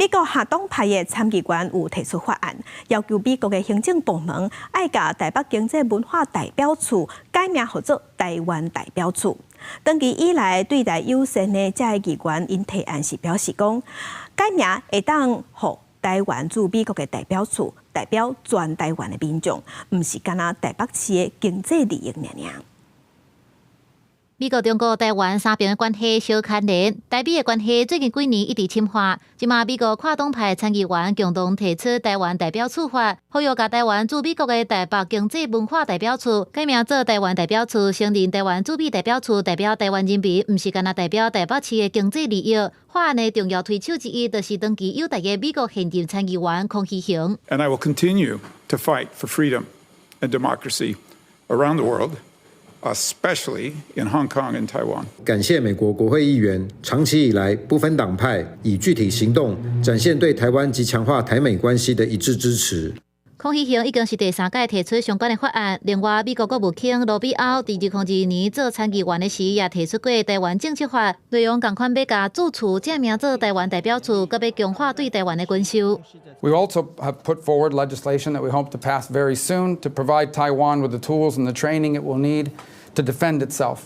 美國跨黨派的參議員有提出法案，要求美國的行政部門愛共台北經濟文化代表處改名號做台灣代表處。長期以來對台友善的這个議員，𪜶提案時表示講，改名會當予台灣駐美國的代表處代表全台灣的民眾，毋是干焦台北市的經濟利益爾爾。美國、中國、台灣三邊的關係相牽連，台美的關係最近幾年一直深化。這馬美國跨黨派參議員共同提出台灣代表處法，呼籲共台灣駐美國的台北經濟文化代表處改名做台灣代表處，承認台灣駐美代表處代表台灣人民，毋是干焦代表台北市的經濟利益。法案的重要推手之一，就是長期友台的美國現任參議員孔熙雄。 And I will continue to fight for freedom and democracy around the world, especially in Hong Kong and Taiwan. 感謝美國國會議員長期以來不分黨派，以具體行動展現對台灣及強化台美關係的一致支持。孔熙雄已經是第三屆提出相關的法案。另外，美國國務卿盧比歐佇2022年做參議員的時，也提出過台灣政策法，內容仝款欲共駐處正名做台灣代表處，閣欲強化對台灣的軍售。 We also have put forward legislation that we hope to pass very soon to provide Taiwan with the tools and the training it will need to defend itself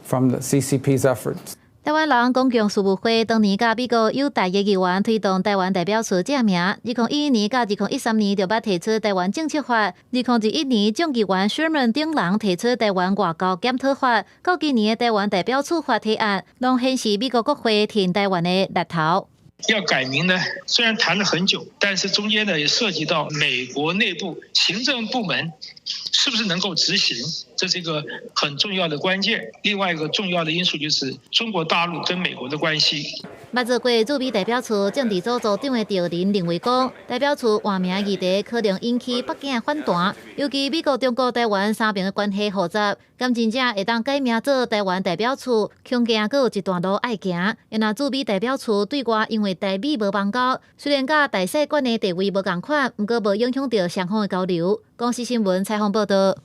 from the CCP's efforts. 台灣人公共事務會當年佮美國友台的議員推動台灣代表處正名，2011年到2013年就捌提出台灣政策法，2021年眾議員 Sherman 等人提出台灣外交檢討法，到今年的台灣代表處法提案，攏顯示美國國會挺台灣的力頭。要改名呢，雖然談了很久，但是中間呢也涉及到美國內部行政部門是不是能夠執行，這是一個很重要的關鍵。另外一個重要的因素就是中國大陸跟美國的關係。捌做過駐美代表處政治組組長的趙林認為講，代表處換名議題可能引起北京的反彈，尤其美國、中國、台灣三邊的關係複雜，敢真正會當改名做台灣代表處，恐驚閣有一段路愛行。若駐美代表處對外因為台美無邦交，雖然佮大使館的地位無仝款，毋過無影響著雙方的交流。公視新聞採訪報導。